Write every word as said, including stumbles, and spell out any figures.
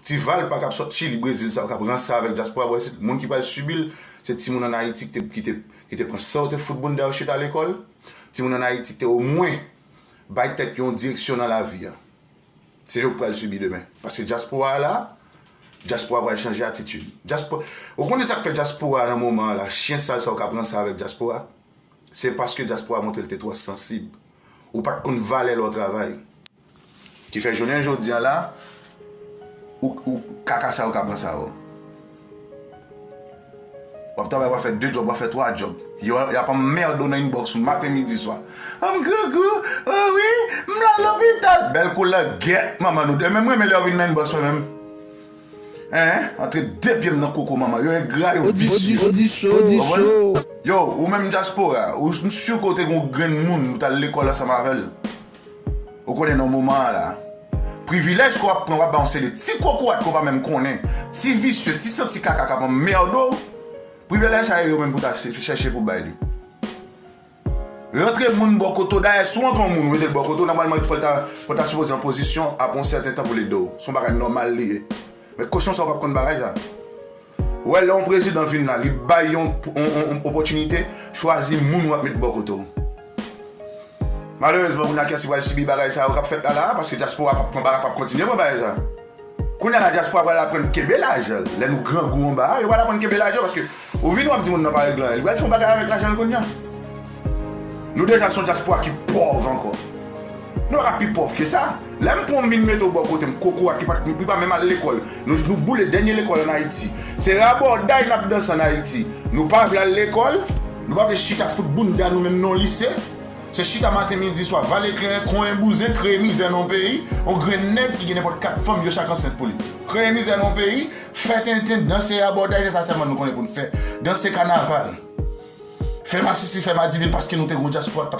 Ti Val pa kab sot Chili, Brezil, sa yo kab ranse avèk dyaspora bò isit. Moun ki pral sibi l, se timoun ann Ayiti ki te, ki te, ki te pran sa yo te fout bounda yo chita lekòl. Timoun ann Ayiti ki te omwen bay tèt yo yon direksyon nan lavi a. Se yo k pral sibi demen. Paske dyaspora a la, dyaspora pral chanje atitid. Dyaspora, ou konnen sa k fè dyaspora nan moman an la, chen sal sa yo k ap ranse avèk dyaspora? Se paske dyaspora montre l te twò sansib. Ou pa t konn valè lè w travay. Ki fè jounen jodi a la, ou, ou kaka sa yo k ap ranse avè w. W ap travay, w ap fè de djòb, w ap fè twa djòb. Yo, y ap anmède w nan inbox ou maten, midi, swa. An m grangou, o wi, m la lopital. Bèl koulè, gèt manman nou. Demen m renmen lè yo vin nan inbox mwen menm. Hein? Antre de pye m nan koko manman. Yo engra, yo visye. Odi cho, odi cho. Yo, ou menm dyaspora, ou, m si ke w te gen yon grenn moun, ou t al lekòl ansanm avè l. Ou konnen nan moman an la. Privilèj ke w ap pran, w ap ba yon seri de ti kokorat ke w pa menm konnen. Ti visye, ti santi kaka k ap anmède w. Privilèj sa yo menm pou ta chèche pou bay li. Rantre moun bò kote w, dayè, si w rantre yon moun, ou mete l bò kote w, nòmalman, fò l ta, fò l ta sipoze an pozisyon apre yon sèten tan pou l ede w. Se yon bagay nòmal li ye. Men kochon sa yo p ap konn bagay sa. Ou wè, lè yon prezidan vin la, li bay yon, yon, yon, yon opòtinite, chwazi moun w ap met bò kote w. Malerezman, kounye a kiyès ki pral sibi bagay sa yo k ap fèt la la, paske dyaspora p ap pran bagay, p ap kontinye pran bagay sa. Kounye a la, dyaspora pral aprann kenbe lajan l. Lè nou grangou anba a, yo pral aprann kenbe lajan yo, paske ou vini w ap di moun nan pa regle anyen. Li pral fè yon bagay avèk lajan l kounye a. Nou deja se yon dyaspora ki pòv ankò. Nou pa ka pi pòv ke sa. Lè m pran m vin mete w bò kote m, kokorat ki pa, ki pa menm al lekòl. Nou, nou boule dènye lekòl ann Ayiti. Se rabòday n ap danse ann Ayiti. Nou pa vle al lekòl. Nou pa vle chita fout bounda nou menm nan yon lise. Se chita maten, midi, swa, vale klenyen, konyen bouzen, kreye mizè nan yon peyi, yon grenn nèg ki gen nenpòt kat fanm, yo chak ansent pou li. Kreye mizè nan yon peyi, fè tenten, danse rabòday, se sa sèlman nou konnen pou n fè. Danse kanaval. Fè masisi, fè madivin, paske nou te gen yon dyaspora k t ap